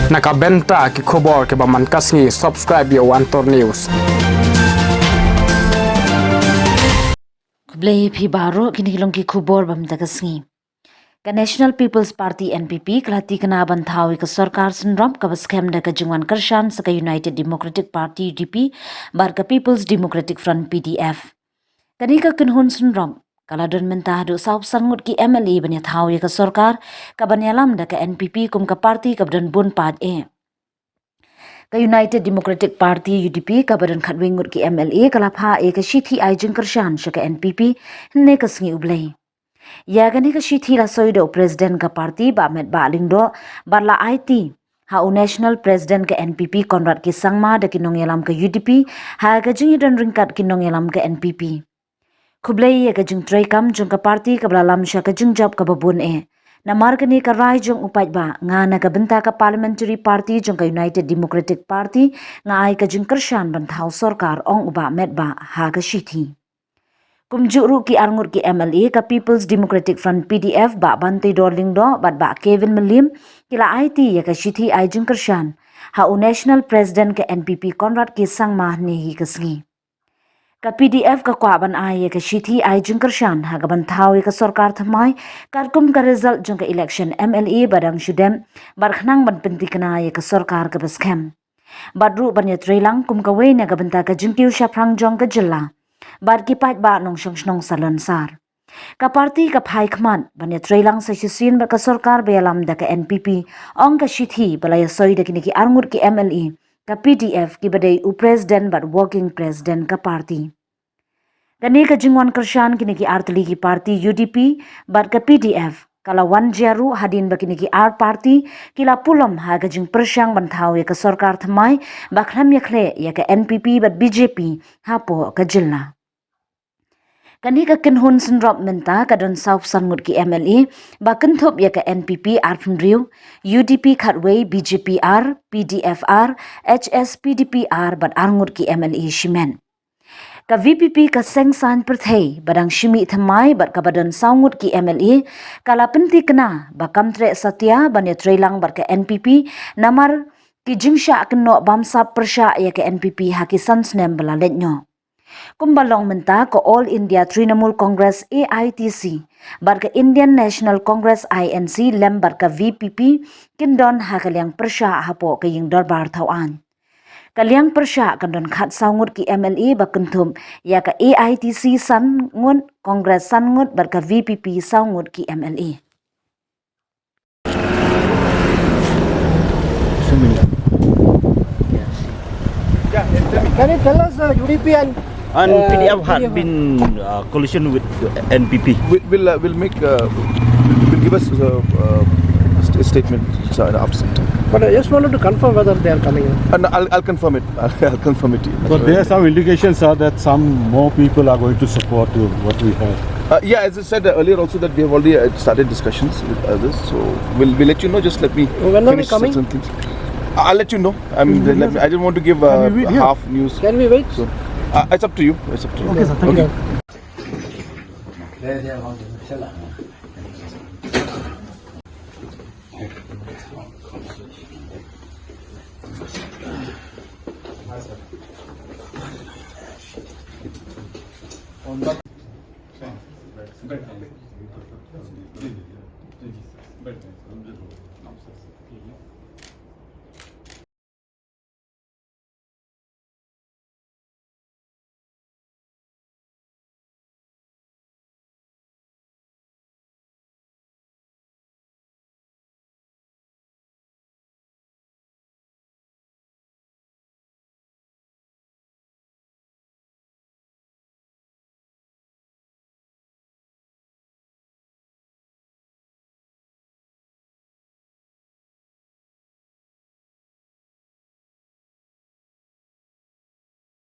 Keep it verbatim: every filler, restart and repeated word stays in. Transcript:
Na ka bynta ki khubor kiba man ka sngi, subscribe ïa u Antor News. Khublei phi baroh, kine ki long ki khubor ba mynta ka sngi. Ka National People's Party, N P P, ka la tikna ban thaw ïa ka sorkar synrop kaba skhem da ka jingwan kyrshan sa ka United Democratic Party, U D P, bad ka People's Democratic Front, P D F. Kane ka kynhun synrop ka la don mynta haduh sawphew san ngut ki M L A ban ïathaw ïa ka sorkar, kaban ïalam da ka N P P kum ka party kaba don bun paid eh. Ka United Democratic Party, U D P, kaba don khatwei ngut ki M L A, ka la phah ïa ka shithi ai jingkyrshan sha ka N P P hynne ka sngi U Blei. Ïa kane ka shithi la soi da u President ka party, Bah Metbah Lyngdoh, bad la aiti ha u National President ka N P P, Conrad K Sangma, da ki nongïalam ka U D P ha ka jingïadon ryngkat ki nongïalam ka N P P. Khublei ïa ka jingtreikam jong ka party kaba la lam sha ka jingjop kaba bun eh. Namar kane ka rai jong u paidbah, nga na ka bynta ka Parliamentary Party jong ka United Democratic Party, nga ai ka jingkyrshan ban thaw sorkar, ong u Bah Metbah ha ka shithi. Kumjuh ruh ki arngut ki M L A ka People's Democratic Front, P D F, Bah Banteidor Lyngdoh bad Bah Kevin Mylliem, ki la aiti ïa ka shithi ai jingkyrshan ha u National President ka N P P, Conrad K Sangma, hynne hi ka sngi. Ka P D F ka kwah ban ai ïa ka shithi ai jingkyrshan ha kaban thaw ïa ka sorkar thymmai, katkum ka result jong ka election M L A ba dang shu dem, bad khnang ban pyntikna ïa ka sorkar kaba skhem. Bad ruh ban ïatreilang kum kawei na ka bynta ka jingkiew shaphrang jong ka jylla bad ki paidbah nongshong shnong salonsar. Ka party ka phai khmat ban ïatreilang sa shisien bad ka sorkar ba ïalam da ka N P P, ong ka shithi ba la ïasoi da kine ki arngut ki M L A ka P D F, kiba dei u President bad Working President ka party. Kane ka jingwan kyrshan kine ki artylli ki party, U D P bad ka P D F, ka la wan jia ruh hadien ba kine ki ar party ki la pulom ha ka jingpyrshang ban thaw ïa ka sorkar thymmai ba khlem ïakhleh ïa ka N P P bad B J P hapoh ka jylla. Kane ka kynhun synrop mynta ka don sawphew san ngut ki M L A, ba kynthup ïa ka N P P arphew hynriew, U D P khatwei, B J P ar, P D F ar, H S P D P ar bad arngut ki M L A shimet. Ka V P P ka seng saiñ pyrthei ba dang shim ïa thymmai bad kaba don saw ngut ki M L A, ka la pyntikna ba kam treh satia ban ïatreilang bad ka N P P, namar ki jingshah kynnoh bamsap pyrshah ïa ka N P P ha ki san snem ba la leit noh. Kumba long mynta, ka All India Trinamool Congress, A I T C, bad ka Indian National Congress, I N C, lem bad ka V P P, kin don ha ka liang pyrshah hapoh ka ïing dorbar thawaiñ. Ka liang pyrshah kan don khatsaw ngut ki M L A ba kynthup ïa ka A I T C san ngut, Congress san ngut bad ka V P P saw ngut ki M L A. Can you tell us, uh, U D P and, And uh, P D F had P D F? Been, uh, coalition with N P P. We'll, we'll, uh, we'll make, uh, we'll, we'll give us, uh, uh, st-, statement, uh, after some time. But I just wanted to confirm whether they are coming in. And I'll, I'll confirm it. I'll, I'll confirm it to you. So there are some indications, sir, that some more people are going to support you, what we heard. Uh, yeah, as I said earlier also that we have already, uh, started discussions with others. So we'll, we'll let you know. Just let me When are they finish coming? Some things. I'll let you know. I mean, let me, I don't want to give, uh, half news. Can we wait? So, uh, it's up to you. It's up to you. Okay, sir. Thank you.